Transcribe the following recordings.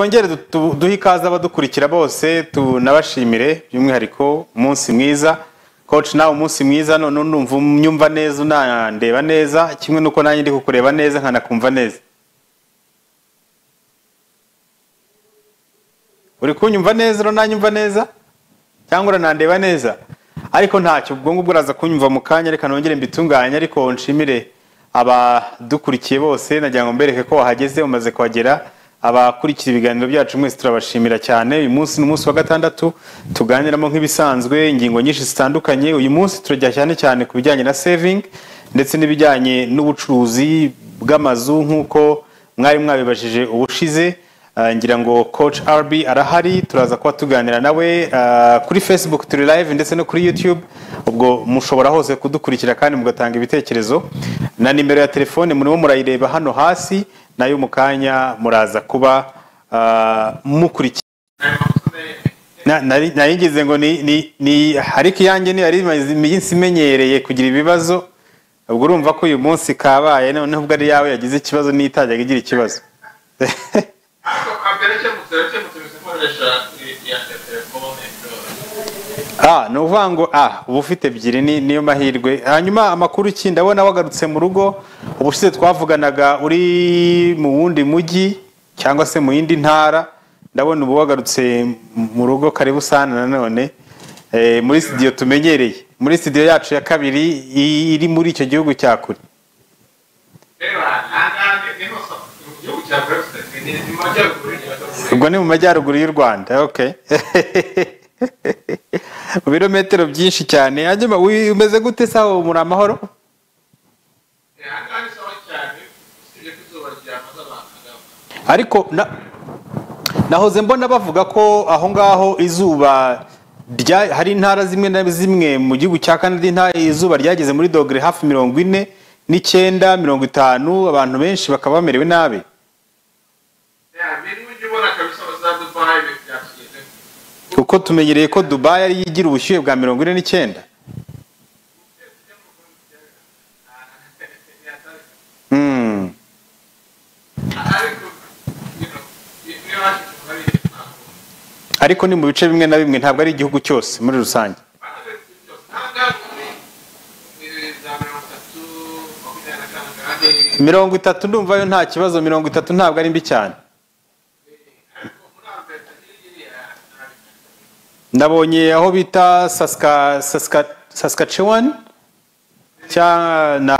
Twongere duhe ikaze abadukurikira bose, tunabashimire by'umwihariko. Umunsi mwiza, coach. Nawe umunsi mwiza. None ndumva unyumva neza, unandeba neza, kimwe nuko nanjye ndi kukureba neza nkanakumva neza. Uri kunyumva neza, urananyumva neza cyangwa uranandeba neza? Ariko ntacyo, ubwo ngubwo uraza kunyumva mu kanya. Reka nongere mbitunganye, ariko nshimire abadukurikiye bose. Nagira ngo mbereke ko wahageze, umaze kuhagera. Abakurikira ibiganiro byacu mwese turabashimira cyane. Uyu munsi ni umunsi wa gatandatu, tuganiramo nk'ibisanzwe ingingo nyinshi zitandukanye. Uyu munsi turajya cyane cyane ku bijyanye na saving ndetse n'ibijyanye n'ubucuruzi bw'amazu, nk'uko mwari mwabibajije ubushize. Ngira ngo coach RB arahari, turaza kuba tuganira nawe. Kuri Facebook turi live ndetse no kuri YouTube, ubwo mushobora hose kudukurikira kandi mugatanga ibitekerezo. Na nimero ya telefone murimo murayireba hano hasi, nayo mu kanya muraza kuba mukurikira. Nari ngize ngo ni ariko iyanjye ni yari imaze iminsi imenyereye kugira ibibazo. Ubwo urumva ko uyu munsi kabaye noneho ubwo ari yawe yagize ikibazo n'itajyaga igira ikibazo. Ariko yarakemutse, bisa nkoresha iya telefone. Ni ukuvuga ngo uba ufite ebyiri, ni niyo mahirwe. Hanyuma amakuru ki? Ndabona wagarutse mu rugo. Ubushize twavuganaga uri mu wundi mujyi cyangwa se mu yindi ntara, ndabona ubu wagarutse mu rugo. Karibu sana nanone muri studio tumenyereye, muri studio yacu ya kabiri iri muri icyo gihugu cya kure. Rero ahangaha ni hose mu gihugu cya Brexit, ni mu majyaruguru y'u Ubwo ni mu majyaruguru y'u Rwanda, okay, mu birometero byinshi cyane. Hanyuma umeze gute se aho, muri amahoro? Ahangaha ni sawa cyane, usibye ko izuba ryamaze abantu agapfa. Ariko nahoze mbona bavuga ko aho ngaho izuba rya hari intara zimwe na zimwe mu gihugu cya Canada izuba ryageze muri dogere hafi 49, 50, abantu benshi bakaba bamerewe nabi. Ya bintu ujya ubona kabisa za Dubai byatugezeho. Kuko tumenyereye ko Dubai ari igira ubushyuhe bwa 49. Ariko niyo hashize hari ntabwo. Ariko ni mu bice bimwe na bimwe, ntabwo ari igihugu cyose muri rusange. Ahangaha kuri za 30, 25. 30 ndumva yo nta kibazo, 30 ntabwo ari mbi cyane. Ariko muri Alberta iriya nabi. Nabonye aho bita Saskatchewan cya na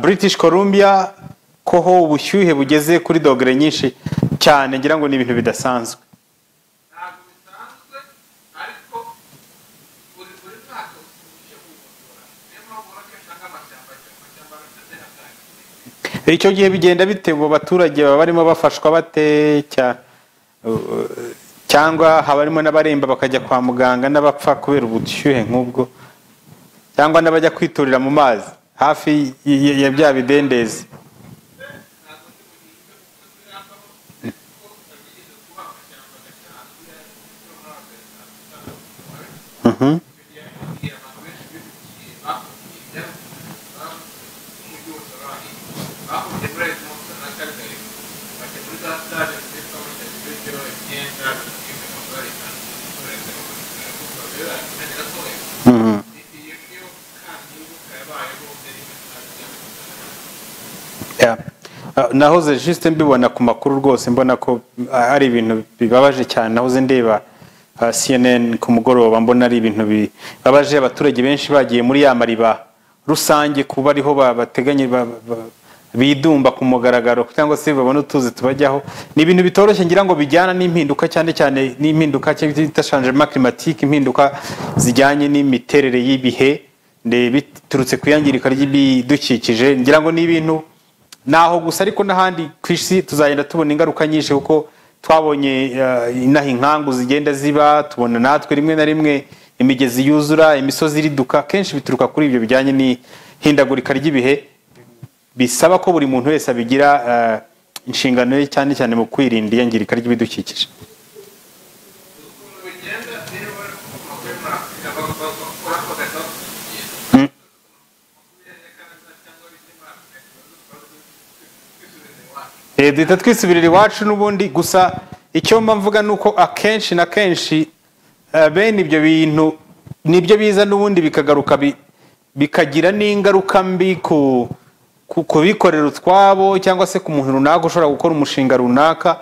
British Columbia ko ho ubushyuhe bugeze kuri dogere nyinshi cyane, ngira ngo ni ibintu bidasanzwe. Ntabwo bisanzwe, ariko buri mwaka ubushyuhe bubura, niyo mpamvu ubona ko usanga amashyamba ameze nka. Icyo gihe bigenda bite? Abo baturage baba barimo bafashwa bate cyangwa haba harimo n'abaremba bakajya kwa muganga n'abapfa kubera ubushyuhe nk'ubwo, cyangwa n'abajya kwiturira mu mazi hafi ya bya bidendezi? Ntabwo ndi buhinge kuko birambaho ko byigeze kuba amashyamba agacana yo muri Alberta. Icyo gihe abantu benshi bimukiye, bahungiye umujyi wose warahiye, bahungiye muri Edmonton na Calgary, bajya muri za stade zitwa ibiryo, imyenda, ibintu barita gatoya. Iyo niyo kandi yibuka yabayeho byari bimeze nabi. Yeah. Nahoze juste mbibona ku makuru rwose, mbona ko ari ibintu bibabaje cyane. Nahoze ndeba CNN ku mugoroba, mbona ari ibintu bibabaje, abaturage benshi bagiye muri ya mariba rusange kuba ariho bateganye bidumba ku mugaragaro cyangwa se babona utuzi tubajyaho. Ni ibintu bitoroshye, ngira ngo bijyana n'impinduka, cyane cyane n'impinduka cyangwa changement climatique, impinduka zijyanye n'imiterere y'ibihe biturutse ku iyangirika ry'ibidukikije. Ngira ngo ni ibintu naho gusa, ariko n'ahandi ku isi tuzagenda tubona ingaruka nyinshi, kuko twabonye inaha inkangu zigenda ziba, tubona natwe rimwe na rimwe imigezi yuzura, imisozi iriduka. Kenshi bituruka kuri ibyo bijyanye n'ihindagurika ry'ibihe, bisaba ko buri muntu wese abigira inshingano ye, cyane cyane mu kwirinda iyangirika ry'ibidukikije. Ukuntu bigenda niyo bari ku makuru yo muri Afurika bakora bagahita bakubwira cyangwa bije muri Afurika, twisubiza iwacu. Duhita twisubirira iwacu n'ubundi gusa. Icyo mba mvuga ni uko akenshi na kenshi bene ibyo bintu nibyo biza n'ubundi bikagaruka bikagira n'ingaruka mbi ku kubikorera utwabo cyangwa se ku muntu runaka ushobora gukora umushinga runaka.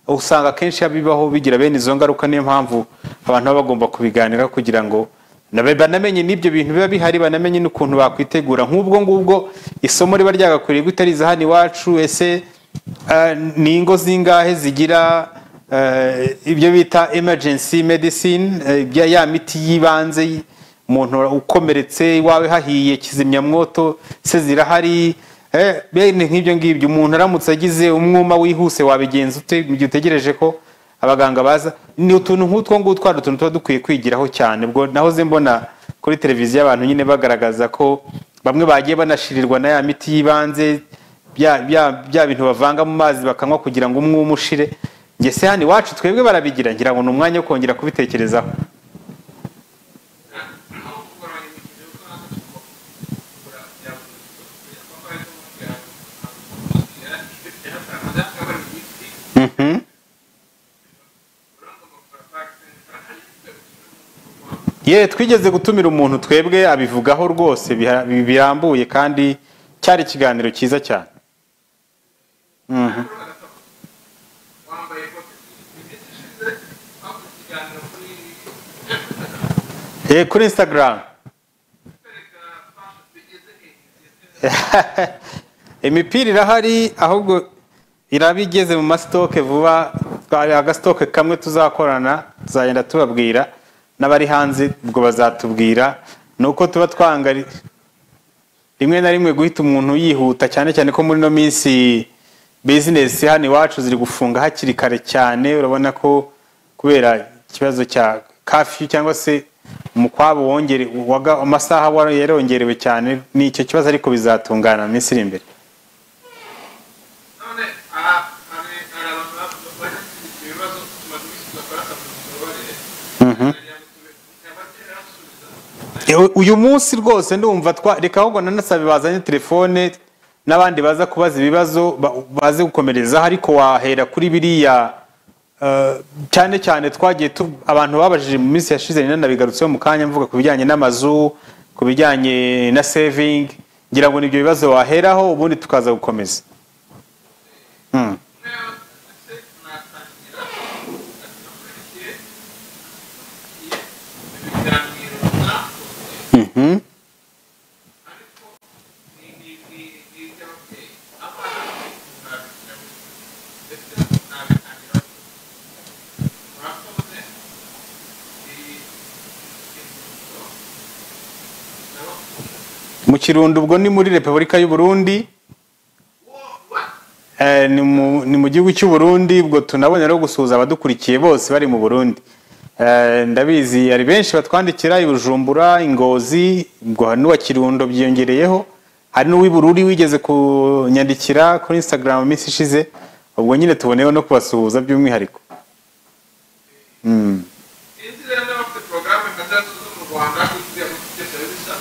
Usanga akenshi bibaho bigira bene izo ngaruka. Niyo mpamvu abantu baba bagomba kubiganira kugira ngo banamenye n'ibyo bintu biba bihari, banamenye n'ukuntu bakwitegura. Nk'ubwo ngubwo isomo riba ryagakwiriye gutariza hano iwacu. Ese ni ingo zingahe zigira ibyo bita emergency medicine, ya miti y'ibanze, umuntu ukomeretse iwawe hahiye kizimyamwoto se zirahari? Bene nk'ibyo ngibyo, umuntu aramutse agize umwuma wihuse wabigenza ute mu gihe utegereje ko abaganga baza? Ni utuntu nk'utwo ngutwo, hari utuntu tuba dukwiye kwigiraho cyane. Ubwo nahoze mbona kuri televiziyo abantu nyine bagaragaza ko bamwe bagiye banashirirwa na ya miti y'ibanze, bya bintu bavanga mu mazi bakanywa kugira ngo umwuma ushire. Njye se hano iwacu twebwe barabigira? Ngira ngo ni umwanya wo kongera kubitekerezaho. Aho kugabanya imikino yo kugura bya buri gihe, Ye, twigeze gutumira umuntu twebwe abivugaho rwose birambuye, kandi cyari ikiganiro cyiza cyane. Wambaye ikote iminsi ishize twakoze ikiganiro kuri Kuri Instagram. Kwereka fashion bigeze he? Imipira irahari, ahubwo iraba igeze mu ma stock vuba. Twari aga stock kamwe tuzakorana, tuzagenda tubabwira n'abari hanze ubwo bazatubwira. Ni uko tuba twanga rimwe na rimwe guhita umuntu yihuta, cyane cyane ko muri ino minsi business hano iwacu ziri gufunga hakiri kare cyane. Urabona ko kubera ikibazo cya curfew cyangwa se umukwabo wongere amasaha yarongerewe cyane, ni icyo kibazo, ariko bizatungana mu minsi iri imbere. None aha hari abantu bajya ibibazo, tumaze iminsi tudakora akazi, mubabarire. Uyu munsi rwose ndumva twa reka ahubwo nanasabe bazanye telefone n'abandi baza kubaza ibibazo baze gukomerezaho, ariko wahera kuri biriya cyane cyane twagiye abantu babajije mu minsi yashize, nanabigarutseho mu kanya mvuga ku bijyanye n'amazu, ku bijyanye na saving. Ngira ngo nibyo bibazo waheraho, ubundi tukaza gukomeza. Ese natangira nakurikiye ibiganiro mwakoze, ariko ni iby'ababyeyi, abana nabishyira, ndetse nabitangira. Murakoze, ni Kirundo, ndabakunda. Mu Kirundo, ubwo ni muri Repubulika y'u Burundi. Ni mu gihugu cy'u Burundi. Ubwo tunabonye rero gusuhuza abadukurikiye bose bari mu Burundi. Ndabizi hari benshi batwandikira i Bujumbura, i Ngozi, ubwo hari n'uwa Kirundo byiyongereyeho, hari n'uw'i Bururi wigeze kunyandikira kuri Instagram mu minsi ishize. Ubwo nyine tuboneyeho no kubasuhuza by'umwihariko. Sinzi rero niba bafite porogaramu nka za zo mu Rwanda kugira ngo byose bibe bisa.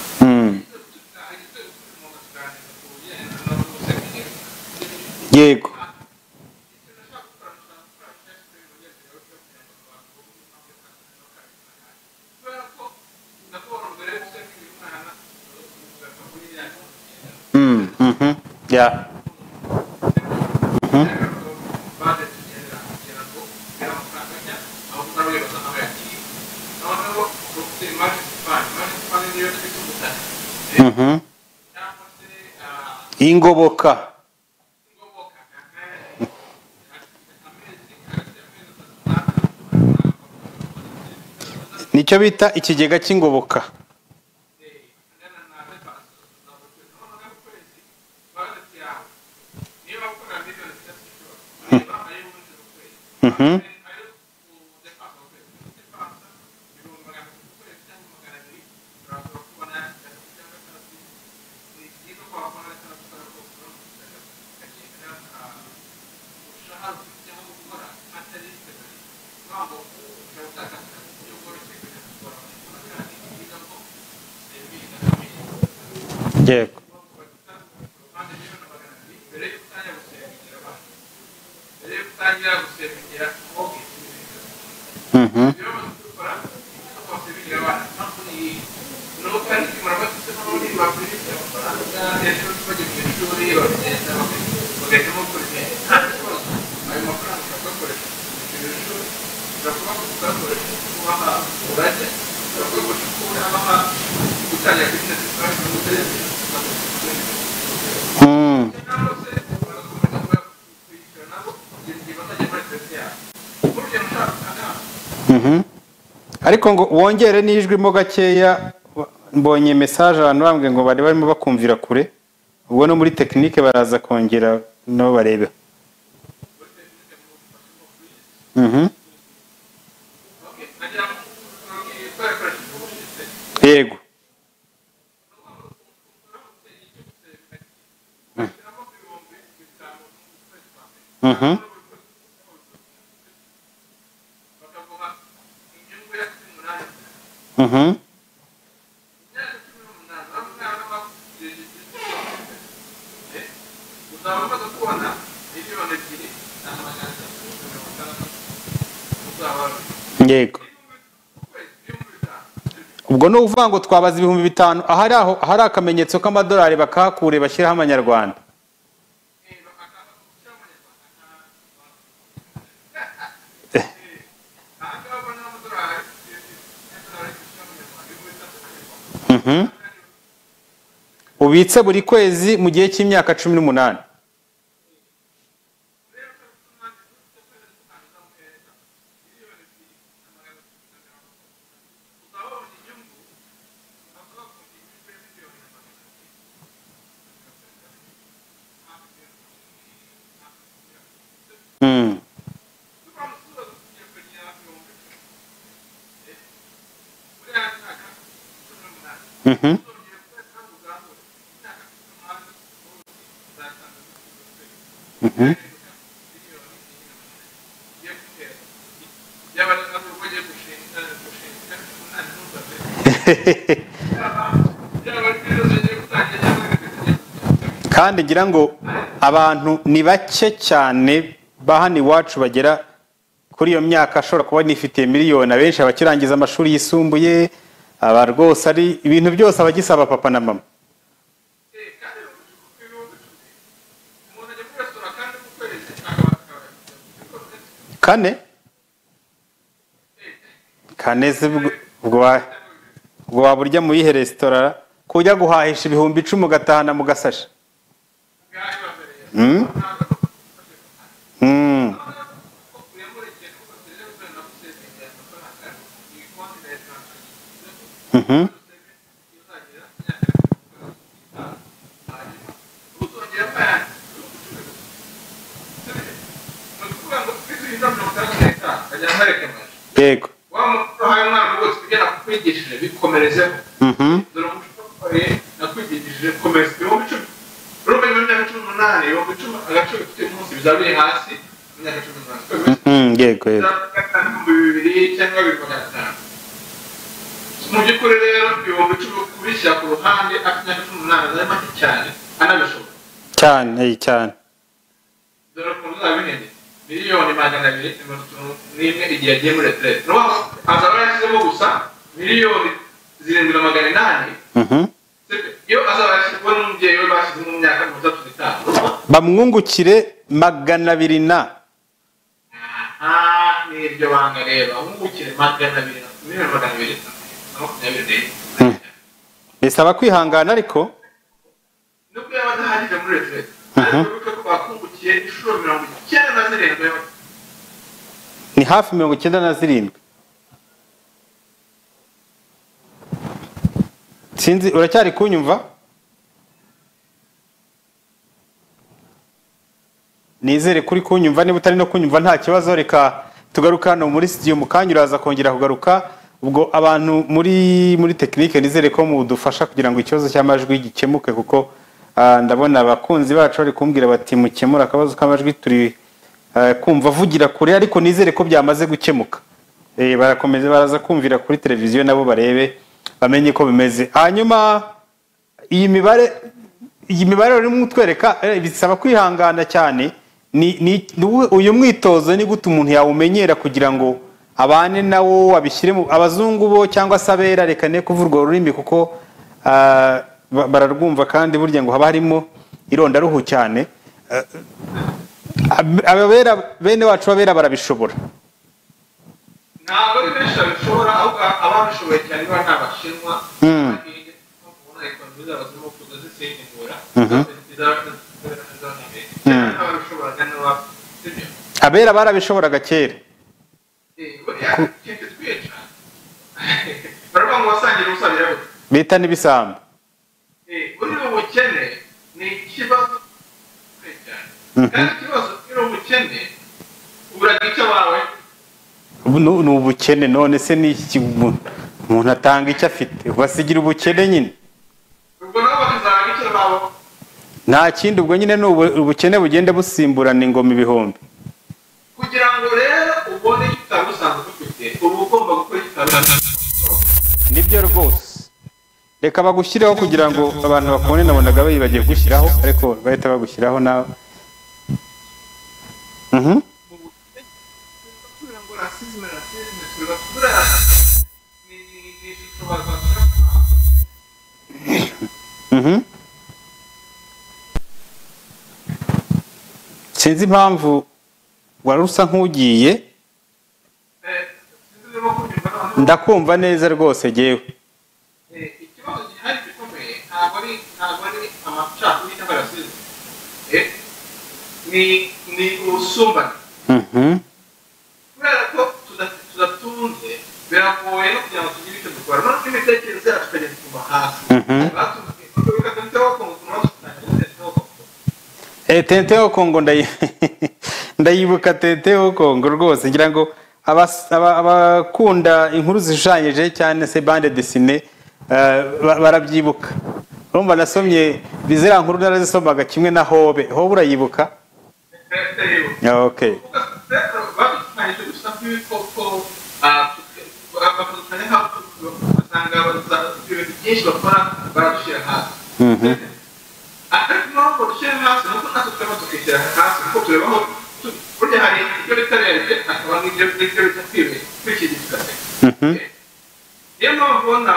Umuntu akaganira ku bijyanye no gusenyera. Yego. Ikintu nashaka gukora, nashaka gukora research kuri ibintu byose kugira ngo abantu bumve impamvu yo kubera ko ndakubona mbere yo gusenyera umwana ugaruka kuri ya Yeah. Budget tugendera kugira ngo kugira amafaranga ajya aho utabibaza aho yagiye. Noneho dufite emergency fund. Emergency fund niyo twita ubutaka cyangwa se Ingoboka. Ingoboka, amezi hagati y'amezi 3 n'atanu. Nicyo bita ikigega cy'ingoboka. Angana na dépenses za buri kwezi. Noneho ukwezi budget yawe niba ukora miliyoni 3, ureba ayo winjiza ukwezi, ayo udepansa ukwezi, udepansa 300,000 ku kwezi cyangwa 200, urashobora kubona gatatu cyangwa gatandatu. Ni byiza ko wabona gatandatu kubera ko ukagenda umushahara ufite cyangwa gukora atari salary, kuvuga ngo ushobora gutakaza akazi ku buryo bworoshye kujya gukora. Kandi ni byiza ko sevinga amezi mbere y'uko utangira gusevingira abana, mbere y'uko utangira gusevingira mortgage. Ariko ngo wongere n'ijwi mo gakeya, mbonye message abantu bambwiye ngo bari barimo bakumvira kure, ubwo no muri technique baraza kongera no barebe. Yego. Yego. Ubwo no uvuga ngo twabaza 5000 ahari aho hari akamenyetso k'amadolari bakakure bashyiraho amanyarwanda. Ubitse buri kwezi mu gihe cy'imyaka 18. Kandi ngira ngo abantu ni bake cyane bahani iwacu bagera kuri iyo myaka ashobora kuba nifitiye miliyoni, abenshi abakirangiza amashuri yisumbuye, aba rwose ari ibintu byose abagisaba papa na mama. Kane kane ubwo waba urya mu yihe resitora kujya guhahisha 10,000 ugatahana mu gasashe? Yego. Yego. Mu by'ukuri rero 10,000 kubishyira ku ruhande afite imyaka 18 ari make cyane anabishobora cyane cyane. Dore ukuntu bihenze 2,231,000 igihe agiye muri retraite. Azaba yashyizemo gusa 7,800,000. Iyo azaba yashyizemo n'umubyeyi we bashyizemo mu myaka 35 bamwungukire 200 na n'iryo banga rero bamwungukire 200,224,000. Bisaba kwihangana ariko nubwo yaba adahagije muri retraite, ariko ko bakungukiye inshuro 97, ni hafi 97. Sinzi uracyari kunyumva? Nizere kuri kunyumva, niba utari no kunyumva nta kibazo, reka tugaruka hano muri studio mu kanya uraza kongera kugaruka. Ubwo abantu muri technique nizere ko mudufasha kugira ngo ikibazo cy'amajwi gikemuke, kuko ndabona abakunzi bacu bari kumbwira bati mukemura akabazo k'amajwi, turi kumva avugira kure, ariko nizere ko byamaze gukemuka. Barakomeza baraza kumvira kuri televiziyo nabo barebe bamenye ko bimeze. Hanyuma iyi mibare urimo utwereka bisaba kwihangana cyane. Ni uyu mwitozo ni gute umuntu yawumenyera kugira ngo abane nawo abishyire mu abazungu bo cyangwa se abera, reka ne kuvuga urwo rurimi kuko bararwumva, kandi burya ngo haba harimo irondaruhu cyane. Abera bene wacu abera barabishobora. Ntabwo ari benshi babishobora, ahubwo ababishoboye cyane baba ni Abashinwa. Ubona economy zabo zirimo kuza zisimbura ababishoboraga n'aba- sibyo? Abera barabishoboraga kera. Buriya ikintu twica, baravuga ngo wasangira ubusa birabuze. Bita n'ibisambo. Buriya ubukene ni ikibazo gikomeye cyane, kandi ikibazo iyo uri umukene uraga icyo wawe. Ubu ni ubukene. None se ni iki? Umuntu atanga icyo afite, basigira ubukene nyine. Ubwo nabo bakazaraga icyo babo. Nta kindi, ubwo nyine ni ubukene bugenda busimburana ingoma ibihumbi. Kugira ngo rero ubone icyo utari usanzwe ufite, uba ugomba gukora icyo utari usanzwe. Nibyo rwose. Reka bagushyireho kugira ngo abantu bakubone. Nabonaga bibagiye gushyiraho, ariko bahita bagushyiraho nawe. Kugira ngo racisme buriya ni ishusho bashyira ku maso. Sinzi impamvu wari usa nk'ugiye. Sinzi niba kunyumva noneho. Ndakumva neza rwose jyewe. Ikibazo gihari gikomeye ntabwo ari amacakubiri cyangwa racisme, ni ubusumbane, kubera ko tudatunze biragoye no kugira ngo tugire icyo dukora, noneho n'imitekerereze yacu ikagenda ikuma hasi. Batubwiye ko reka duteho Kongo, tunaho. Tente yo Kongo ndayibuka. Tente yo Kongo rwose, ngira ngo abakunda inkuru zishushanyije cyane se bande dessinée barabyibuka. Urumva nasomye ziriya nkuru, narazisomaga kimwe na Hobe. Hobe urayibuka? Okay. Badushushanyije dusa nk'ibikoko, bakadushushanya nk'aho ugasanga ibintu byinshi bakora baradushyira hasi. Ariko impamvu dushyira hasi nuko natwe turimo tukishyira hasi, kuko tureba aho burya hari ibyo bita réalité, hakaba n'ibyo bita kwishyigikiza. Niyo mpamvu ubona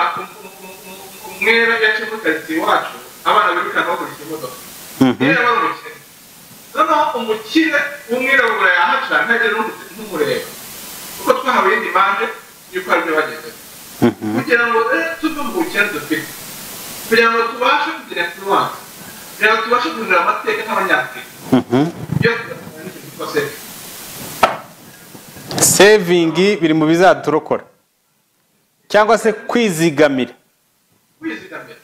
umwera yaciye muri karitsiye iwacu, abana birukanka bakoresha imodoka. Niyo yaba ari umukire, noneho umukire w'umwirabura yahaca ntagire n'umureba, kuko twahawe iyindi mpande y'uko hari ibyo bagezeho. Kugira ngo rero tuve mu bukene dufite, kugira ngo tubashe kugira influence, kugira ngo tubashe guhindura amateka nk'Abanyafurika, iyo tugatanga n'ikintu cyitwa saving. Saving biri mu bizaturokora, cyangwa se kwizigamira. Kwizigamira.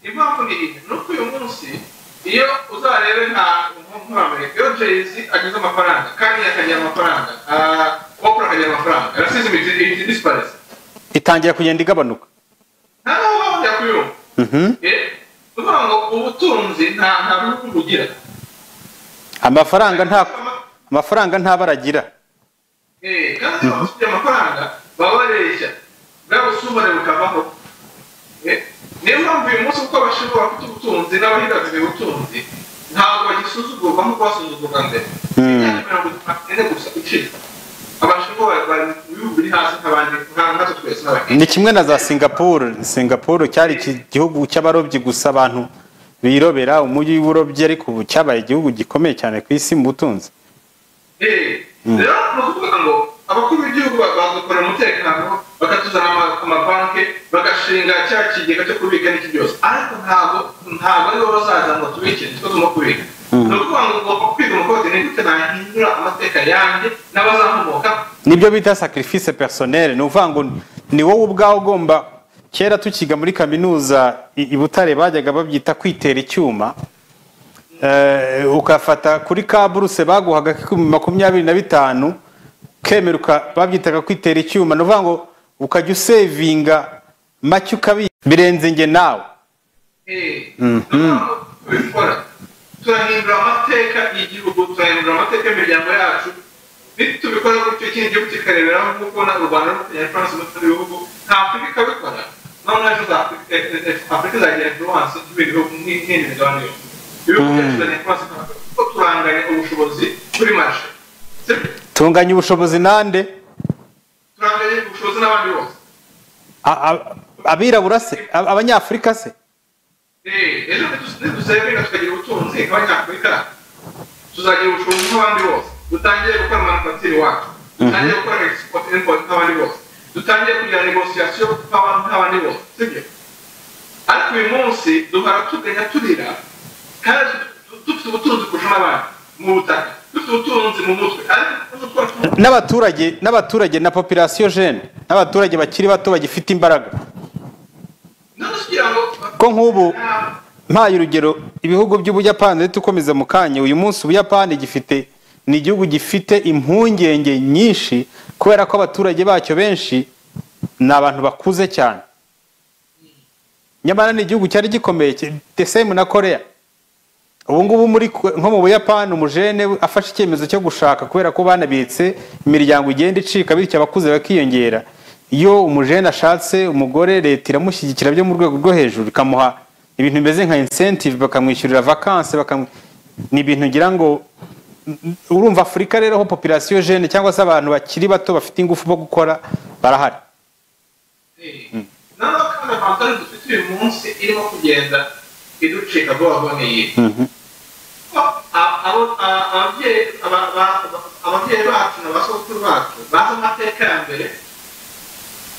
Impamvu ni iyi: ni uko uyu munsi iyo uzarebe nka nko muri Amerika, iyo Jay-Z agize amafaranga, Kanye akagira amafaranga, Oprah akagira amafaranga, racism ihita disappears. Itangira kugenda igabanuka. Nta n'aho bajya kuyumva. Ni ukuvuga ngo ubutunzi nta ruhu bugira. Amafaranga nta baragira. Kandi iyo bafite amafaranga baba bareshya, bwa busumbane bukavaho. Niyo mpamvu uyu munsi uko Abashinwa bafite ubutunzi n'Abahinde bafite ubutunzi, ntabwo bagisuzugurwa nk'uko basuzugurwa mbere. Imyaka 54 gusa icika, Abashinwa bari mu bihugu biri hasi nk'abandi, nkatwe twese n'Abahinde. Ni kimwe na za Singapore. Singapore cyari iki gihugu cy'abarobyi gusa, abantu birobera, umujyi w'uburobyi, ariko ubu cyabaye igihugu gikomeye cyane ku isi mu butunzi. Rero ni ukuvuga ngo abakuru b'igihugu badukorera umutekano, bakatuzana amabanki, bagashinga cya kigega cyo kubika n'iki byose, ariko ntabwo aribo bazaza ngo tubikire, nitwo tugomba kubika. Ni ukuvuga ngo ugomba kwiga umukode: ni gute nahindura amateka yanjye n'abazakomoka? Nibyo bita sacrifice personnel. Ni ukuvuga ngo ni wowe ubwawe ugomba. Kera tukiga muri kaminuza i Butare bajyaga babyita kwitera icyuma. Ukafata kuri ka buruse baguhaga 25,000, kemeruka, babyitaga kwitera icyuma. Ni ukuvuga ngo ukajya usevinga make ukabi birenze njye nawe. Ni ukuvuga ngo tubikora turahindura amateka y'igihugu, turahindura amateka y'imiryango yacu. Nitubikora gutyo, ikindi gihugu kikareberaho, nk'uko ubona u Rwanda ruri France n'ibindi bihugu nka Afurika ikabikora, noneho ejo Afurika izagira influence y'ibindi bihugu nk'indi migabane yose. Ibihugu byacu bizagira influence kuko turanganya ubushobozi kuri marché, sibyo? Tunganya ubushobozi nande? Turanganya ubushobozi n'abandi bose. Abirabura se, Abanyafurika se? Ejo nidusevinga tukagira ubutunzi nk'Abanyafurika, tuzagira ubushobozi nk'abandi bose. Dutangire gukora manufacture iwacu, dutangire gukora export import nk'abandi bose, dutangire kugira négociation nk'abandi bose, sibyo? Ariko uyu munsi duhora tuganya turira kandi dufite ubutunzi kurusha n'abandi mu butaka, dufite ubutunzi mu mutwe, ariko N'abaturage na population jeune, n'abaturage bakiri bato bagifite imbaraga. None kugira ngo Ko nk'ubu mpaye urugero ibihugu by'Ubuyapani, ndetse ukomeza mu kanya, uyu munsi Ubuyapani gifite, ni igihugu gifite impungenge nyinshi kubera ko abaturage bacyo benshi ni abantu bakuze cyane, nyamara ni igihugu cyari gikomeye. The same na Korea. Ubu ngubu muri nko mu Buyapani, umujene afashe icyemezo cyo gushaka, kubera ko banabitse imiryango igenda icika, bityo abakuze bakiyongera, iyo umujene ashatse umugore, leta iramushyigikira byo mu rwego rwo hejuru, ikamuha ibintu bimeze nka incentive, bakamwishyurira vacances, ni ibintu ngira ngo urumva. Afurika rero ho population jeune cyangwa se abantu bakiri bato bafite ingufu bo gukora barahari. Noneho kandi avantage dufite uyu munsi irimo kugenda iducika vuba vuba ni iyi: ababyeyi bacu na ba sogokuru bacu bazi amateka ya mbere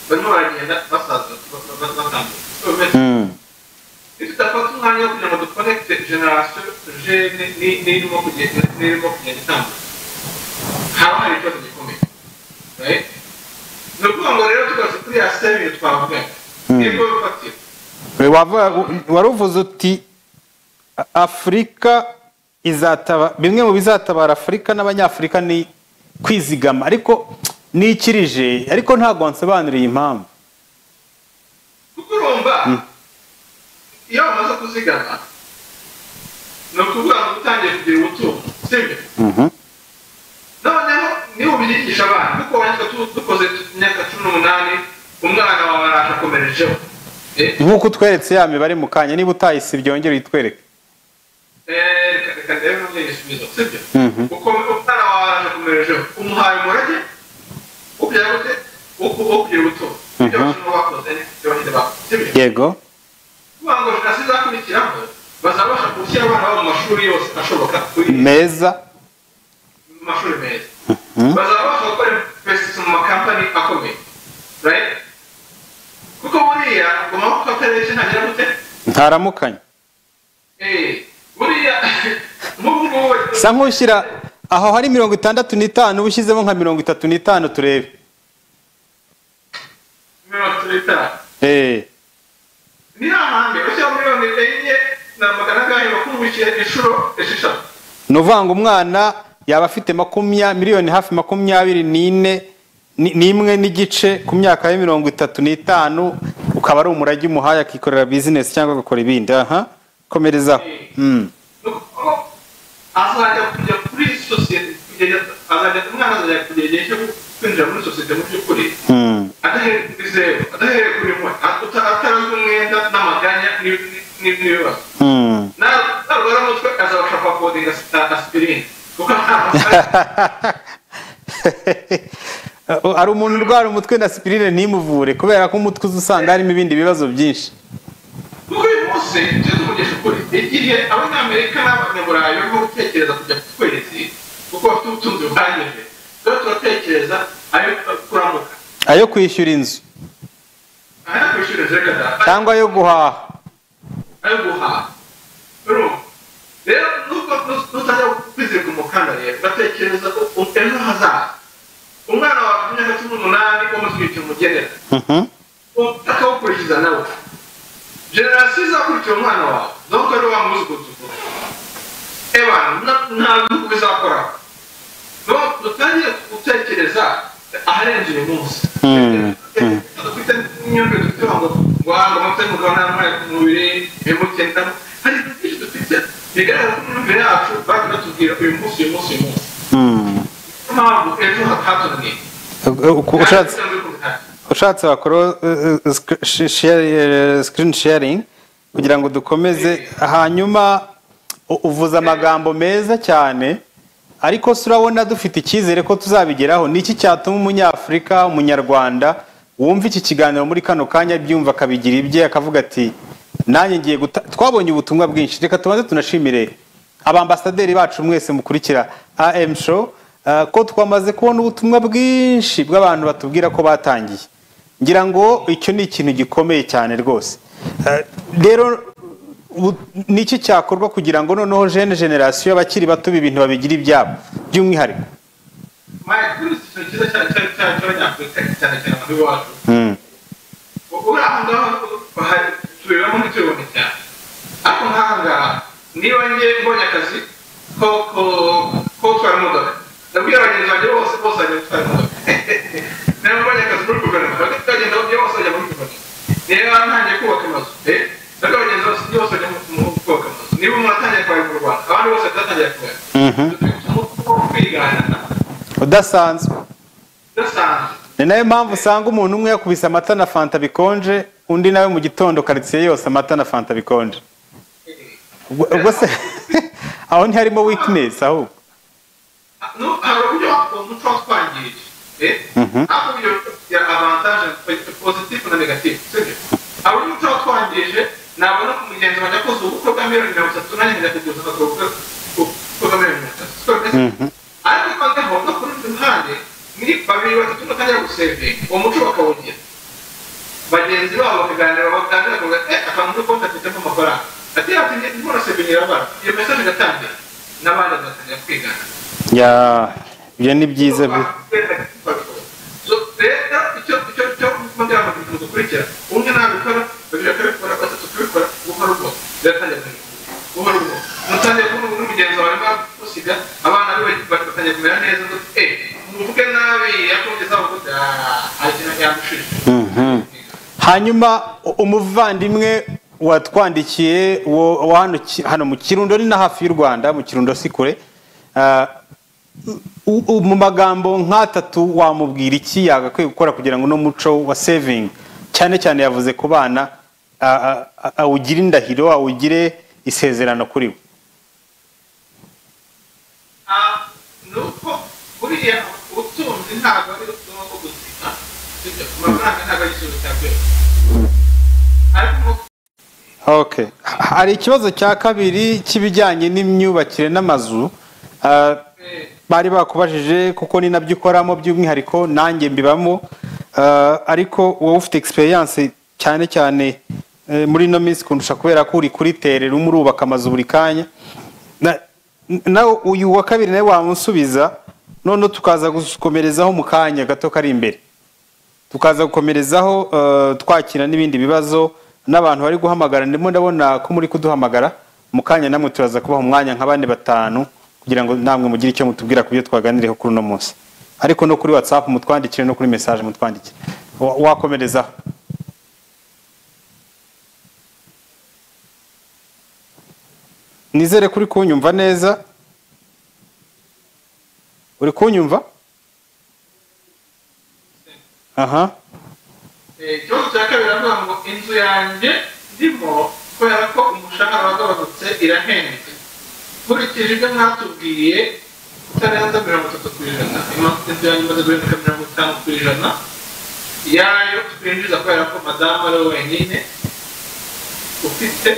barimo baragenda basaza, batambuka. Nitudafata umwanya wo kugira ngo duconnecte génération jeune n'irimo kugenda itambuka, haba hari ikibazo gikomeye, right? Ni ukuvuga ngo rero tugarutse kuri ya saving twavuganye, nibwo bifatira. Wari uvuze uti Afurika izataba, bimwe mu bizatabara Afurika n'Abanyafurika ni kwizigama, ariko nikirije, ariko ntabwo wansobanuriye impamvu. Kuko urumva, iyo bamaze kuzigama, ni ukuvuga ngo utangiye kugira ubutunzi, sibyo? Noneho niba ubyigisha abana, kuko wandika dukoze imyaka 18, umwana wawe araje akomerejeho. Nk'uko utweretse ya mibare mu kanya, niba utayisibye wongere uyitwereke. Reka ndebe nongere igisubizo, sibyo? Kuko umwana wawe araje akomerejeho, umuhaye umurage wo kugira gute? Wo kugira ubutunzi. Ibyo Abashinwa bakoze, ibyo Abahinde bakoze, sibyo? Yego. Kuvuga ngo génération izakurikiraho bazabasha gushyira abana babo mu mashuri yose ashoboka kuri Meza. mu mashuri meza, bazabasha gukora investissement mu makampani akomeye, right? Kuko buriya ngo amaboko atareshya ntagira gute? Ntaramukanya. Buriya nk'ubu ngubu Sa nk'ushyira aho hari 65, uba ushyizemo nka 35, turebe. 35. Ni hahandi ushyira miliyoni 4 na magana angahe, bakungukiye inshuro 6. Ni ukuvuga ngo umwana yaba afite miliyoni hafi 24 n'imwe n'igice ku myaka ya 35, ukaba ari umurage umuhaye, akikorera bizinesi cyangwa agakora ibindi. Aha, komerezaho. Ni ukuvuga ngo azajya kujya kuri sosiyete, azajya, umwana azajya kugera igihe cyo kwinjira muri sosiyete mu by'ukuri adahereye kuri zeru, adahereye kuri mwe, atarazwi umwenda n'amaganya n'ibibazo. Narwara umutwe azabasha kwaffordinga aspirine, kuko nta mafaranga. Hari umuntu urwara umutwe na aspirine ntimuvure, kubera ko umutwe uza usanga harimo ibindi bibazo byinshi. Kuko uyu munsi tujye tuvugisha ukuri, igihe Abanyamerika n'Abanyaburayi barimo gutekereza kujya ku kwezi kuko bafite ubutunzi buhagije, rero turatekereza ayo kuramuka, ayo kwishyura inzu, ayo kwishyura inzu, reka da, cyangwa ayo guhaha. Ayo guhaha. Urumva rero, nubwo nutajya kwizirika umukanda rero, ugatekereza ko ejo hazaza umwana wawe ku myaka 18 wamutwikira umugenera, akawukurikiza nawe, génération izakurikira umwana wawe, donc ari wa mwuzukuru tuvuga, ebana nta bihugu bizakoraho. Donc dutangire gutekereza aharenze uyu munsi. Dufite imyumvire dufite ngo ngo amavuta y'umugabo n'amazi ku mubiri bimukenda. Hari ibintu byinshi dufite bigaragara ko imyumvire yacu bagiye batubwira uyu munsi, uyu munsi, uyu munsi. Niyo mpamvu ejo hatunaniye. Ushatse wakora screen sharing kugira ngo dukomeze. Hanyuma uvuze amagambo meza cyane. Ariko se urabona dufite icyizere ko tuzabigeraho? Ni iki cyatuma Umunyafurika, Umunyarwanda wumva iki kiganiro muri kano kanya byumva, akabigira ibye, akavuga ati: "Nanjye ngiye guta"? Twabonye ubutumwa bwinshi. Reka tubanze tunashimire abambasaderi bacu mwese mukurikira AM Show, ko twamaze kubona ubutumwa bwinshi bw'abantu batubwira ko batangiye. Ngira ngo icyo ni ikintu gikomeye cyane rwose. Rero ni iki cyakorwa kugira ngo noneho jeune génération, abakiri bato, ibi bintu babigira ibyabo by'umwihariko? Maya, kuri iki kintu cyiza cyane cyane cyane cy'Abanyafurika, cyane cyane abantu b'iwacu, uri aho ngaho tubibamo, ntitubibone cyane, ariko nk'aha ngaha niba njye mbonye akazi ko gutwara imodoka, ndabwira bagenzi banjye bose, bose bajya gutwara imodoka. Niba mbonye akazi muri guverinoma, bagenda bose bajya muri guverinoma. Niba ntangiye kubaka amazu, ndabwira bagenzi bose bose bajya mu kubaka amazu. Niba umuntu atangiye kubaka mu Rwanda, abandi bose batatangiye kubaka. Dufite umuco wo kwigana udasanzwe. Udasanzwe. Ni nayo mpamvu usanga umuntu umwe yakubise amata na fanta bikonje, undi nawe mu gitondo karitsiye yose amata na fanta bikonje. Ubwo se aho ntiharimo weakness ahubwo? No, hari uburyo umuco watwangirije, ariko ibyo bigira avantage positif na négatif, sibyo? Hari uburyo umuco watwangirije. Nabona ku mugenzi wanjye akoze ubukwe bwa miliyoni 30, nanjye njya kuguza akora ubukwe bwa miliyoni 30, siko bimeze? Ariko noneho no ku rundi ruhande, ni babiri, batatu batangira gusevinga, uwo muco bakawugira, bagenzi babo bakaganira, baganira bakavuga: "Akantu muri konti afitemo amafaranga," ati "Ndimo nasevingira abana." Iyo message igatangira, n'abandi bagatangira kwigana. Ya, ibyo ni byiza. So, rero icyo mbwira abantu dukurikira, umwe nabikora, babiri bakabikora, batatu bakabikora, buhoro buhoro biratangira buhoro buhoro. Mutangiye kubona n'umugenzi wawe gusiga abana be batangiye kumera neza, ngo muvuge nabi yakongeza uvuga ah ikintu yamushije. Hanyuma umuvandimwe watwandikiye wa hano mu Kirundo, ni na hafi y'u Rwanda, mu Kirundo si kure. Mu magambo nk'atatu wamubwira iki yagakwiye gukora kugira ngo uno muco wa saving, cyane cyane yavuze ku bana, awugire indahiro, awugire isezerano kuri we? Ni uko buriya ubutunzi ntabwo ari ubuzima, sibyo? Amafaranga ntabwo ari igisubizo cya byose, ariko Okay. Hari ikibazo cya kabiri cy'ibijyanye n'imyubakire n'amazu. Bari bakubajije kuko ni nabyo ukoramo by'umwihariko, nanjye mbibamo. Ariko wowe ufite experience cyane cyane muri ino minsi kundusha, kubera ko uri kuri terrain, urimo urubaka amazu buri kanya. Nawe uyu wa kabiri nawe wamusubiza, noneho tukaza gukomerezaho mu kanya gato kari imbere, tukaza gukomerezaho twakira n'ibindi bibazo n'abantu bari guhamagara. Ndimo ndabona ko muri kuduhamagara mu kanya, namwe turaza kubaha umwanya nka bane, batanu, kugira ngo namwe mugire icyo mutubwira ku byo twaganiriyeho kuri uno munsi. Ariko no kuri WhatsApp mutwandikire, no kuri message mutwandikire. Wakomerezaho. Nizere kuri kunyumva neza. Uri kunyumva? Aha. Ikibazo cya kabiri aravuga ngo: "Inzu yanjye ndimo, kubera ko umushahara wagabanutse, irahenze. Nkurikije ibyo mwatubwiye, kutarenza 30%, inzu yanjye imaze guhinduka 50% yayo twinjiza, kubera ko madamu ari we wenyine ufite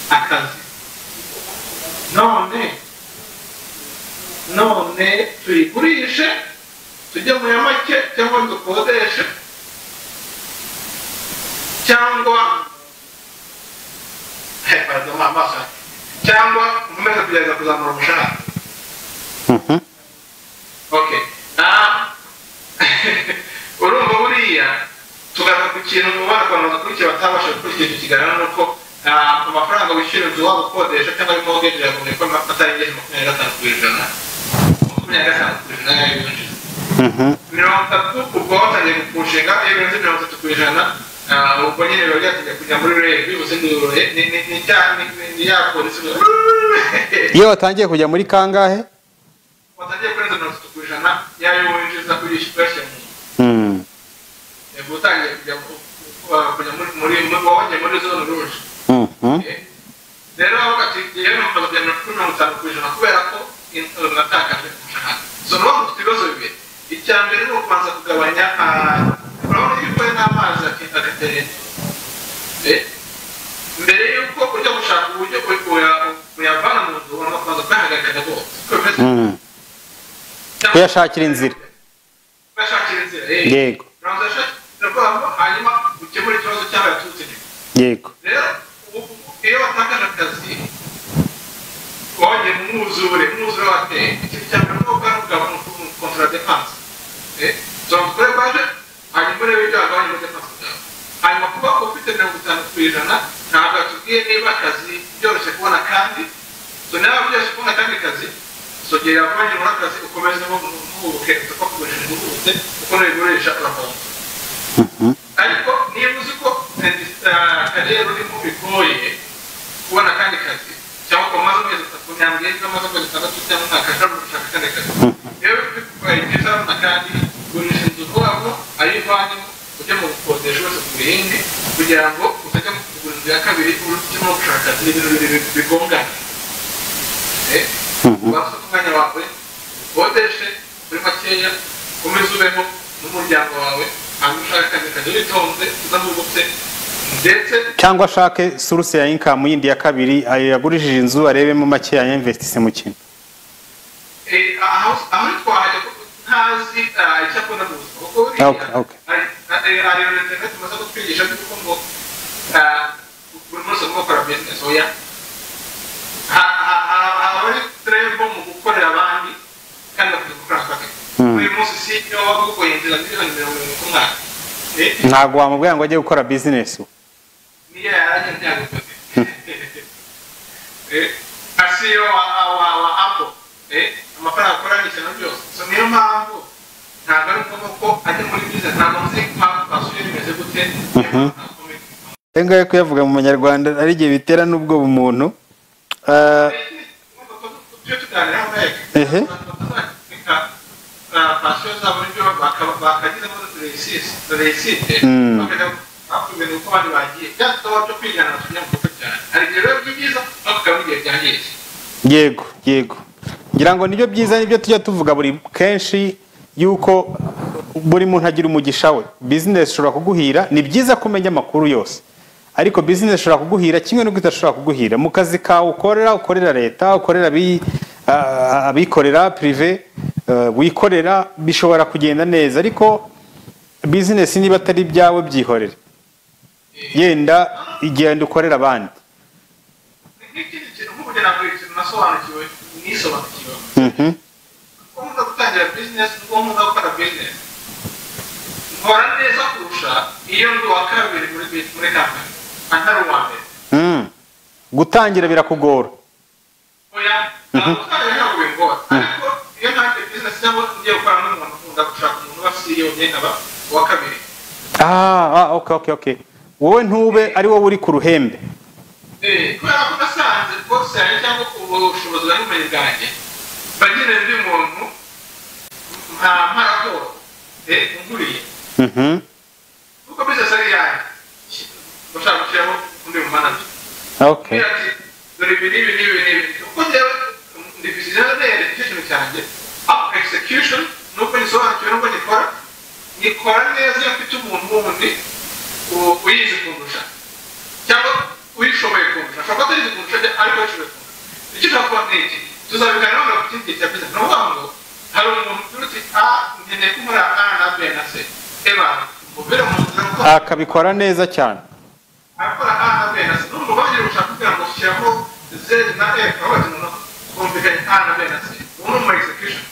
akazi. None tuyigurishe tujye mu ya make, cyangwa dukodeshe, cyangwa pardon, amaso, cyangwa nkomeze kugerageza kuzamura umushahara?" Okay. Urumva buriya tugaruka ku kintu mu bana abantu badakurikiye, batabashije gukurikira icyo kiganiro, ni uko amafaranga wishyura inzu, waba ukodesha cyangwa ari mortgage, yagombye kuba atarengeje 25%, 25% y'ayo winjiza. 30 ubwo watangiye gupushinga. Iyo birenze 30%, ubwo nyine biba byatangiye kujya muri red, bivuze ngo ni ya polisi. Iyo watangiye kujya muri kangahe? Watangiye kurenza 30% y'ayo winjiza uyashyira mu nzu, ubwo utangiye kujya muri wajya muri zone rouge. Rero bavuga ati: "Yewe namaze kugera kuri 50%," kubera ko Natakaje umushahara. So ni ufite ibibazo bibiri. Icya mbere ni ukubanza kugabanya. Urabona iyo ukoye n'amazi agaterera, mbere y'uko ujya gushaka uburyo uyavana mu nzu, ugomba kubanza kuyahagarika rwose. Kuyashakira inzira. Kuyashakira inzira. Yego. Urabanza uyashakira, hanyuma ukemura ikibazo cyaba yaturutse inyuma. Rero iyo watakaje akazi, wongeye mu mwuzure, umwuzure wateye, ikintu cya mbere ni uko kugabanya contrôle dépenses. Tubanza ukore budget, hanyuma urebe ibyo wagabanya muri dépenses zawe. Hanyuma kuba ufite 50%, ntabwo yatubwiye niba akazi byoroshye kubona kandi. So niba byoroshye kubona akandi kazi, so gihe yagabanya muri akazi, ukomezemo ntuhubuke, utapfa kugurisha ntuhubutse, kuko nubigurisha urahomba. Ariko niba uzi ko carrière urimo bigoye kubona akandi kazi, cyangwa ukaba umaze amezi 3, ntambwe ko amaze amezi 6 cyangwa umwaka ashobora gushaka akandi kazi, rero bikubaye byiza kubona kandi, gurisha inzu vuba vuba, ayo ivanyemo ujya mu gukodesha wese ku yindi, kugira ngo utajya kugura inzu ya kabiri urimo gushaka akazi. Ni ibintu bibiri bigongana. Wafata umwanya wawe, ukodeshe kuri makeya, ukomeze ubeho n'umuryango wawe, hanyuma ushaka akandi kazi witonze, udahubutse ndetse. Cyangwa ashake source ya income yindi ya kabiri, ayo yagurishije inzu arebemo make yayinvestise mu kintu. Aho twahajya kuko ntazi icyo akunda mu buzima, kuko buriya hari ibintu internet imaze kutwigisha by'uko ngo buri munsi agomba gukora business. Oya, hari trembo mu gukorera abandi kandi bakajya gukora akazi. Uyu munsi si iyo waba yinjiza miliyoni 70 ku mwaka. Ntabwo wamubwira ngo ajye gukora business. Niyo yarajya ntiyabikoze. Nka CEO wa Apple, amafaranga akora ni ikintu byose. So niyo mpamvu ntabwo ari ngombwa ko ajya muri business. Ntabwo nzi impamvu basuye bimeze gute. Ayo ngayo kuyavuga mu Manyarwanda ari igihe bitera n'ubwoba umuntu. Tujye tuganiraho mbega passion zabo nibyo bakagizemo réussite, bakajya bakora ibintu uko abandi bagiye, byatuma byo kwigana tujya mu bikorwa cyane. Hari igihe rero byiza, ariko hakaba n'igihe byangiza. Yego, ngira ngo nibyo byiza, nibyo tujya tuvuga buri kenshi yuko buri muntu agira umugisha we. Business ishobora kuguhira, ni byiza kumenya amakuru yose, ariko business ishobora kuguhira kimwe n'uko idashobora kuguhira. Mu kazi kawe ukorera leta, ukorera abikorera privé, wikorera, bishobora kugenda neza, ariko business niba atari ibyawe byihorere, yenda igenda ukorera abandi. N'ikindi kintu, nk'ubu ntabwo ikintu nasobanukiwe, nisobanukiwe ko nkunda gutangira business, nubwo nkunda gukora business, nkora neza kurusha iyo ndi uwa kabiri muri company, atari uwa mbere. Gutangira birakugora? Oya, ntabwo gutangira ntabwo bingora, ariko iyo ntangiye business cyangwa ngiye gukorana n'umuntu, nkunda gushaka umuntu uba CEO, njye nkaba uwa kabiri. Ah, okay, wowe ntube ari wowe uri ku ruhembe. Kubera ko nasanze boss yanjye cyangwa ubushobozi bwa n'ubumenyi bwanjye, mba nkeneye undi muntu nka raporo unkuriye, kuko business ari iyanjye, ushaka gushyiraho undi mu manager. Ati dore ibi n'ibi n'ibi n'ibi, kuko njyewe ndi visionnaire, nicyo kintu cyanjye. Up execution, nubwo ngisobanukiwe, nubwo ngikora, nyikora neza iyo mfite umuntu wundi uyizi kundusha cyangwa uyishoboye kundusha. Ashobora kuba atayizi kundusha ariko ayishoboye kundusha. Icyo ushaka kuba ni iki, tuzabiganiraho ku kindi gihe cya business. Ni ukuvuga ngo hari umuntu uti a nkeneye ko nkora A na B na C, eba mubere mu nzira kuko akabikora neza cyane. Arakora A na B na C, n'umva bagiye gushaka kugira ngo shyiraho Z na F, aho bati noneho twumvikanye A na B na C, ubu ni umu execution.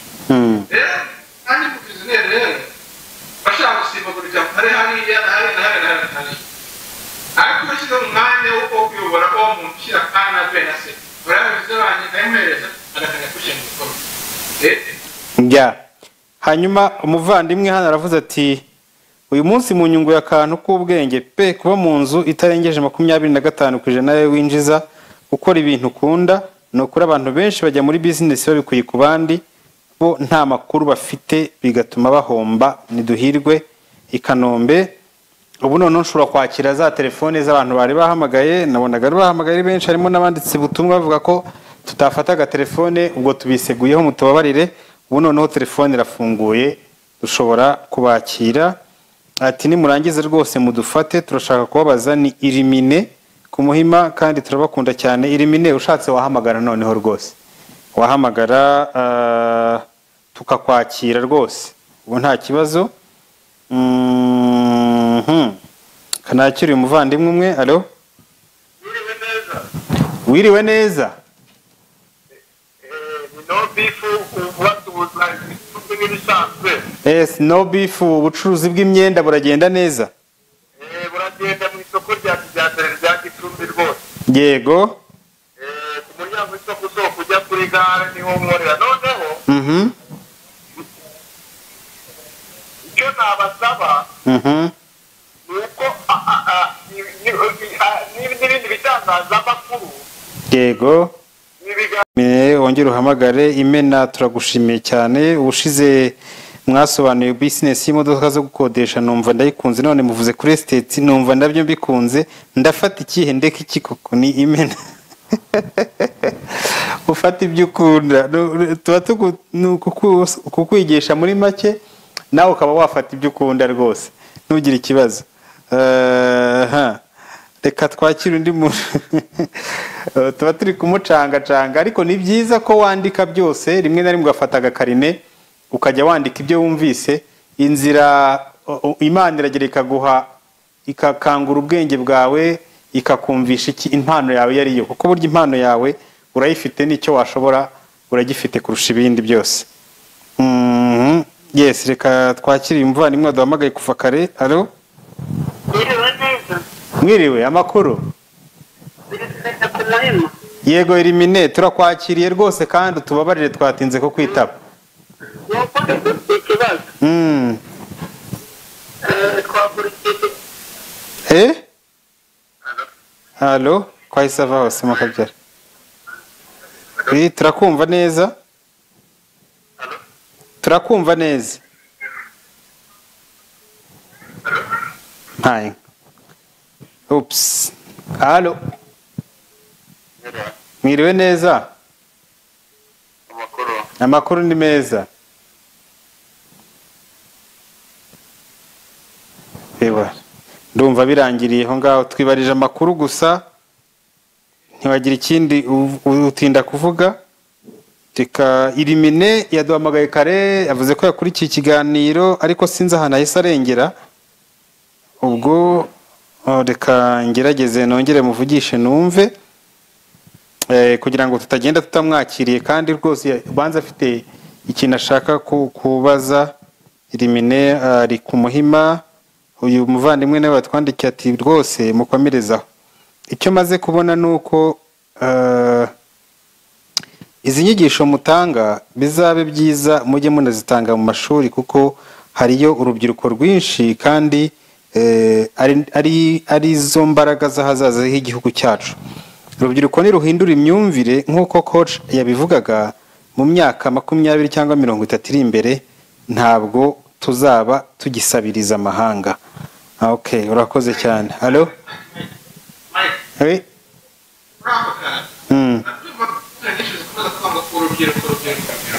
Rero kandi mu visionnaire rero bashaka gusimbagurika hari hariya na hariya na hariya na hariya na hariya, ariko bashyize mu mwanya wo kuyobora uwo muntu ushyira A na B na C, barabivuze banjye ndayimuhereza agatangira kubishyira mu bikorwa. Ya, hanyuma umuvandimwe hano aravuze ati: "Uyu munsi mu nyungu y'akantu k'ubwenge pe, kuba mu nzu itarengeje 25% yawe winjiza, gukora ibintu ukunda. Ni ukuri abantu benshi bajya muri business babikuye ku bandi, bo nta makuru bafite, bigatuma bahomba." Niduhirwe i Kanombe. Ubu noneho nshobora kwakira za telefone z'abantu bari bahamagaye, nabonaga bari bahamagaye ari benshi, harimo n'abanditse ubutumwa bavuga ko tutafataga telefone, ubwo tubiseguyeho mutubabarire. Ubu noneho telefone irafunguye, dushobora kubakira. Ati nimurangize rwose mudufate, turashaka kubabaza. Ni Irimine ku Muhima kandi turabakunda cyane. Irimine, ushatse wahamagara noneho rwose, wahamagara tukakwakira rwose, ubu nta kibazo. Kanakiri umuvandimwe umwe. Allo, wiriwe neza? No Beef ubatuza nk'ibisanzwe. Yes, No Beef, ubucuruzi bw'imyenda buragenda neza? Buragenda mu isoko rya kijyambere rya Gicumbi rwose. Yego. Ku muryango w'isoko usohoka ujya kuri gare niho nkorera. Noneho icyo nabasaba ni uko n'ibindi bitangazamakuru. Yego. Wongere uhamagare. Imena, turagushimiye cyane. Ubushize mwasobanuye business y'imodoka zo gukodesha, numva ndayikunze. None muvuze kuri estate, numva ndabyo mbikunze. Ndafata ikihe, ndeka iki koko? Ni Imena, ufata ibyo ukunda. Tuba kukwigisha muri make, nawe ukaba wafata ibyo ukunda rwose, ntugire ikibazo. Reka twakire undi muntu, tuba turi kumucangacanga, ariko ni byiza ko wandika byose. Rimwe na rimwe ugafata agakarine ukajya wandika ibyo wumvise. Inzira Imana iragera ikaguha, ikakangura ubwenge bwawe, ikakumvisha iki impano yawe iyo ariyo, kuko burya impano yawe urayifite, n'icyo washobora uragifite kurusha ibindi byose. Yes, reka twakire uyu muvandimwe waduhamagaye kuva kare. Allo? Mwiriwe neza. Mwiriwe, amakuru? Neza ku Muhima. Yego Elimine, turakwakiriye rwose kandi utubabarire twatinze ko kwitaba. Nuko dufite ikibazo. Twakurikiye. Allo, kwahise ava hose mukabyara. Turakumva neza? Turakumva neza. Ntaye. Oops. Allo. Mwiriwe neza? Amakuru. Amakuru ni meza. Ewa. Ndumva birangiriye aho ngaho, twibarije amakuru gusa, ntiwagira ikindi utinda kuvuga. Reka Irimine yaduhamagaye kare, yavuze ko yakurikiye ikiganiro, ariko sinzi ahantu ahise arengera. Ubwo reka ngerageze nongere muvugishe numve, kugira ngo tutagenda tutamwakiriye, kandi rwose ubanza afite ikintu ashaka kubaza. Irimine ari ku Muhima. Uyu muvandimwe nawe watwandikiye ati rwose mukomerezaho. Icyo maze kubona ni uko izi nyigisho mutanga bizabe byiza mujye munazitanga mu mashuri, kuko hariyo urubyiruko rwinshi kandi ari zo mbaraga z'ahazaza h'igihugu cyacu. Urubyiruko niruhindura imyumvire nk'uko coach yabivugaga, mu myaka 20 cyangwa 30 iri imbere ntabwo tuzaba tugisabiriza amahanga. Okay, urakoze cyane. Allo? Oui.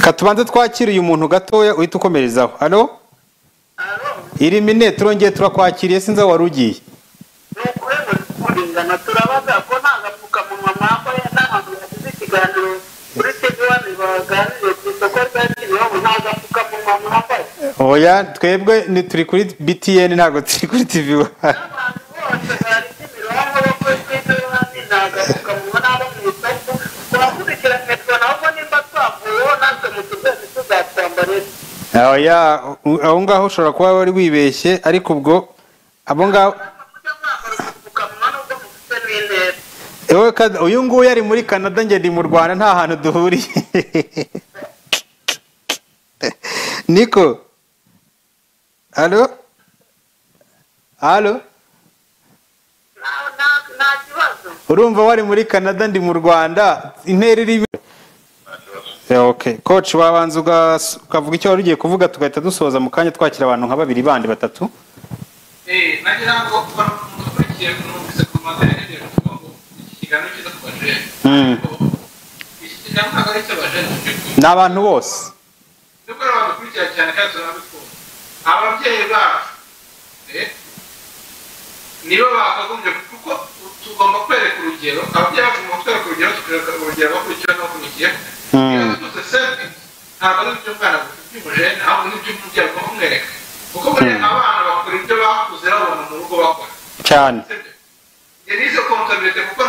Katubanze twakire uyu muntu gatoya uhita ukomerezaho. Allo? Irimine, turongeye turakwakiriye, sinzi aho wari ugiye. Turabaza ko nta gapfukamunwa mwambaye, n'abantu bagize ikiganiro kuri TV One baganiriye ku isoko rya Kimironko, nta gapfukamunwa mwambaye. Oya, twebwe ni turi kuri BTN, ntabwo turi kuri TV One. N'abantu bose bari Kimironko bo kuri TV One nta gapfukamunwa, n'abo mu isoko turakurikiranye, tubona ahubwo nimba twavuyeho natwe mu tuzese tuzatwambara. Oya, aho ngaho ushobora kuba wari wibeshye, ariko ubwo abo ngaho uyu nguyu ari muri Canada, njye ndi mu Rwanda, nta hantu duhuriye. Niko. Allo? Allo? Urumva wari muri Canada, ndi mu Rwanda, intera iri. Okay, coach, wabanza ukavuga icyo wari ugiye kuvuga, tugahita dusoza mu kanya twakira abantu nka babiri bandi batatu. Nagira ngo dukurikiye numvise ku mandela yagiye kuvuga ngo iki kiganiro cyiza ku bajene. Iki Iki ntabwo ari icy'abajene mu by'ukuri. Ni abantu bose. Nubwo rero badukurikira cyane kandi turabikunda, ababyeyi bacu nibo bakagombye, kuko tugomba kwereka urugero ababyeyi bacu, tugomba kwereka urugero, tukereka urugero abakurikiye n'abakurikiyeho. Iyo tuvuze savings, ntabwo ari iby'umwana gusa, iby'umujene, ahubwo n'iby'umubyeyi agomba kumwereka, kuko buriya abana bakora ibyo bakuze babona mu rugo bakora. Cyane. Sibyo? Njye nize comptabilité kuko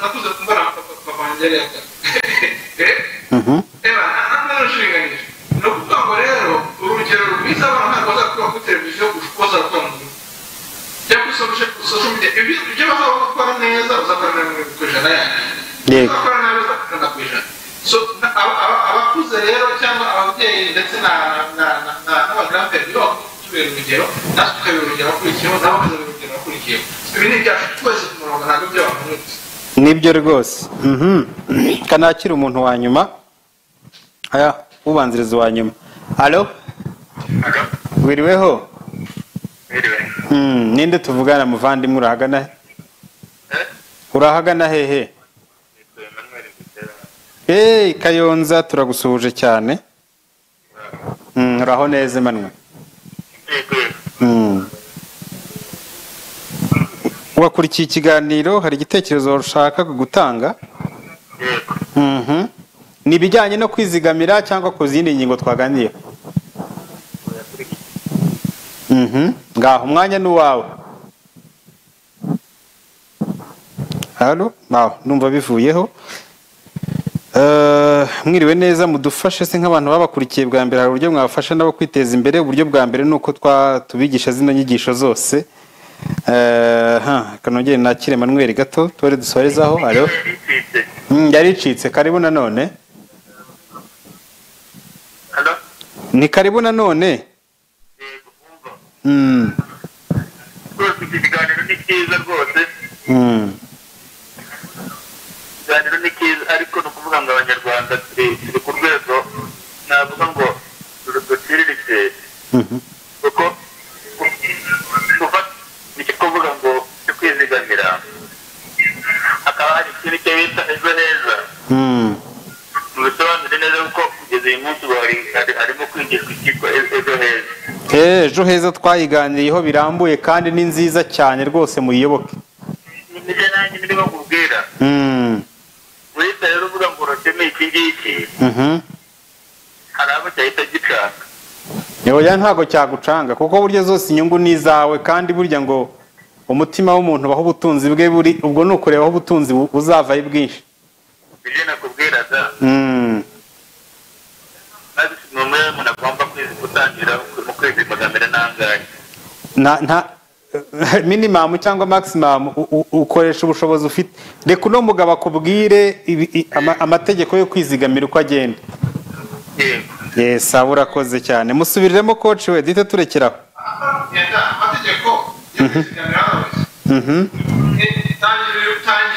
nakuze mbona papa wanjye yari yakora. Eba nta nshinganisha. Ni ukuvuga ngo rero urugero rwiza abana ntabwo bazakura kuri televiziyo gusa, bazakura mu rugo cyangwa kuri social media. Ibyo bazaba bakora neza uzakora 70% yayo, uzakora nabi uzakora 100%. So abakuze rero cyangwa ababyeyi ndetse n'abagrandpere nibo bagomba kutubera urugero, natwe tukabera urugero abakurikiyeho, nabo bakazabera urugero abakurikiyeho. Ibi ni ibyacu twese ku murongo, ntabwo iby'abantu umwe gusa. Nibyo rwose. Kanakira umuntu wa nyuma, aya ubanziriza uwa nyuma. Alo, wiriweho? Mwiriwe. Ninde tuvugana, muvandimwe? Urahagana he? Urahagana hehe? Nitwa Emmanuel Butera. Hey, Kayonza, turagusuhuje cyane. Uraho neza, Emmanuel? Yego. Wakurikiye ikiganiro? Hari igitekerezo ushaka gutanga? Yego. Ni ibijyanye no kwizigamira cyangwa ku zindi ngingo twaganiriye? Ngaho umwanya ni uwawe. Halo, ngaho ndumva bivuyeho. Mwiriwe neza, mudufashe se nk'abantu babakurikiye bwa mbere, hari uburyo mwabafasha nabo kwiteza imbere? Uburyo bwa mbere ni uko twa tubigisha zino nyigisho zose. Ha kanongere nakire Manuel gato tore dusorezaho. Alo. Yaricitse. Yaricitse. Karibu nanone. Alo. Ni karibu nanone. Yego, umva. Rwose iki kiganiro ni cyiza rwose. Ikiganiro ni cyiza, ariko ni ukuvuga ngo Abanyarwanda turi ku rwego navuga ngo duciriritse, kuko gufata icyo kuvuga ngo cyo kwizigamira, hakaba hari ikintu cyo bita Ejo Heza. Mubisobanure neza, kuko kugeza uyu munsi ubu harimo kwigishwa icyitwa Ejo Heza. Ejo Heza twayiganiriyeho birambuye kandi ni nziza cyane rwose, muyiyoboke. Nibyo nanjye ndimo nkubwira. Uretse rero uvuga ngo urokeme iki ngiki, hari abo cyahita gicanga. Oya, ntabwo cyagucanga, kuko burya zose inyungu ni izawe, kandi burya ngo umutima w'umuntu baho ubutunzi bwe buri. Ubwo ni ukureba aho ubutunzi buzava ari bwinshi. Ibyo nakubwiraga, maze ni umwe umuntu agomba gutangira mu kwizigamira n'angahe? Nta minimum cyangwa maximum, ukoresha ubushobozi ufite. Reka uno mugabo akubwire amategeko yo kwizigamira uko agenda. Yego. Yes, aba urakoze cyane. Musubiriremo, coach we, duhite turekeraho. Yenda amategeko yo kwizigamira hano wese. Tangira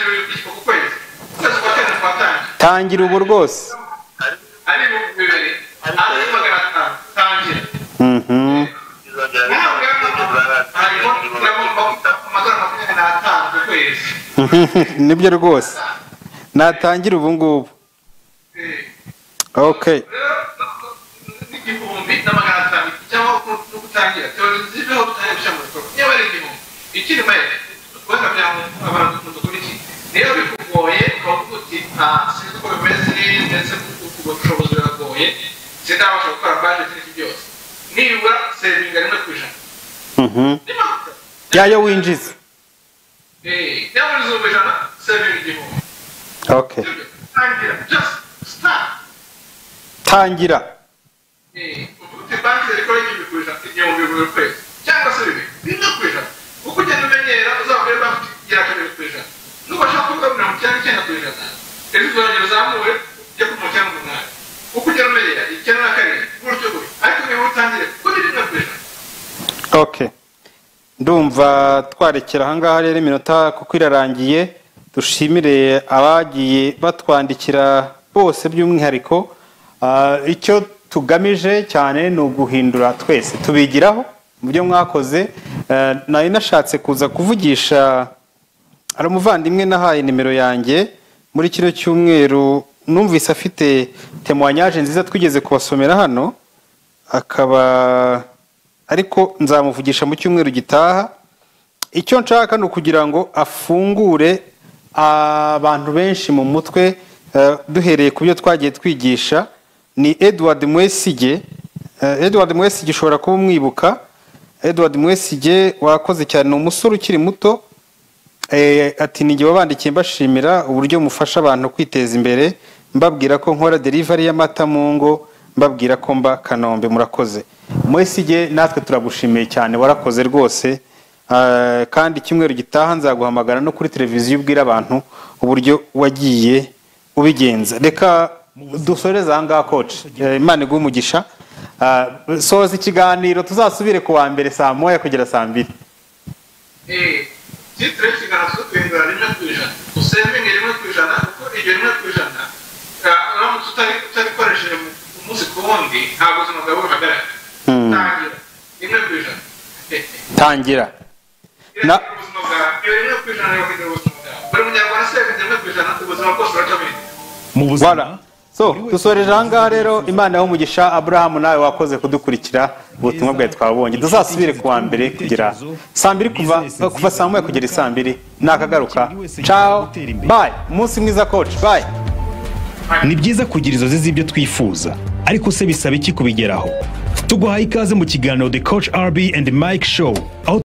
uyu ku kwezi, ukwezi kwa kane twatangiye. Tangira ubu rwose. Ari 2000, ari 500, tangira. Bizongera. Ntabwo harimo amadolari 25 ku kwezi. Nibyo rwose, natangira ubu ngubu. Okay. Rero n'1500 cyangwa no gutangira ziveho, dutangira gushyira mu bikorwa niba ari 1000. Ikindi maye wenda kugira ngo abantu dukurikiye, niba bikugoye ukavuga uti nta sinzi uko bimeze ndetse ubwo bushobozi biragoye, sindabasha gukora budget n'iki byose, nibura savinga 1%. Niba Yayo winjiza. Niba winjiza 100,000, savinga 1000. Sibyo? Tangira, just start. Tangira. Ufite banki zikora 1000%, 1000 buri kwezi cyangwa se 2, 1%. Uko ugenda umenyera uzabwira banki gira 2%. Nubasha kuvuga 99%, ejo uzongera uzamure ujye ku 98. Uko ugenda umenyera 97, gutyo gutyo, ariko niba utangire kuri 1%. Okay, ndumva twarekera ahangaha rero, iminota kuko irarangiye. Dushimire abagiye batwandikira bose by'umwihariko. Icyo tugamije cyane ni uguhindura twese tubigiraho mu byo mwakoze. Nari nashatse kuza kuvugisha, hari umuvandimwe nahaye nimero yanjye muri kino cyumweru. Numvise afite témoignage nziza twigeze kubasomera hano, akaba ariko nzamuvugisha mu cyumweru gitaha. Icyo nshaka ni ukugira ngo afungure abantu benshi mu mutwe, duhereye ku byo twagiye twigisha. Ni Edward Mwesige. Edward Mwesige ushobora kuba umwibuka. Edward Mwesige, wakoze cyane, ni umusore ukiri muto. Ati: "Ni wabandikiye mbashimira uburyo mufasha abantu kwiteza imbere, mbabwira ko nkora delivery y'amata mu ngo, mbabwira ko mba Kanombe. Murakoze." Mwesige, natwe turagushimiye cyane, warakoze rwose. Kandi icyumweru gitaha nzaguhamagara no kuri televiziyo ubwira abantu uburyo wagiye ubigenza. Reka dusoreze aha ngaha, coach. Imana iguhe umugisha. Soza ikiganiro, tuzasubire ku wa mbere saa 1 kugera saa 2. Titre y'ikiganiro cyo guhindura 1%, usevinge 1%, kuko iryo 1% uramutse utarikoresheje umunsi ku wundi, ntabwo ubuzima bwawe buhagarara. Tangira 1%. Tangira. Ubuzima bwawe, iyo 1% irahindura ubuzima bwawe. Buri munyarwanda asevinze 1%, ubuzima bwose buracamo. Mu buzima. Voilà. So dusoreje aha ngaha rero. Imana y'umugisha Abrahamu, nawe wakoze kudukurikira, ubutumwa bwawe twabonye. Tuzasubire ku wa mbere kugera saa 2, kuva saa 1 kugera saa 2. Nakagaruka. Ciao, bye, umunsi mwiza coach, bye. Ni byiza kugira inzozi z'ibyo twifuza, ariko se bisaba iki kubigeraho? Tuguhaye ikaze mu kiganiro The Coach RB and Mike Show, aho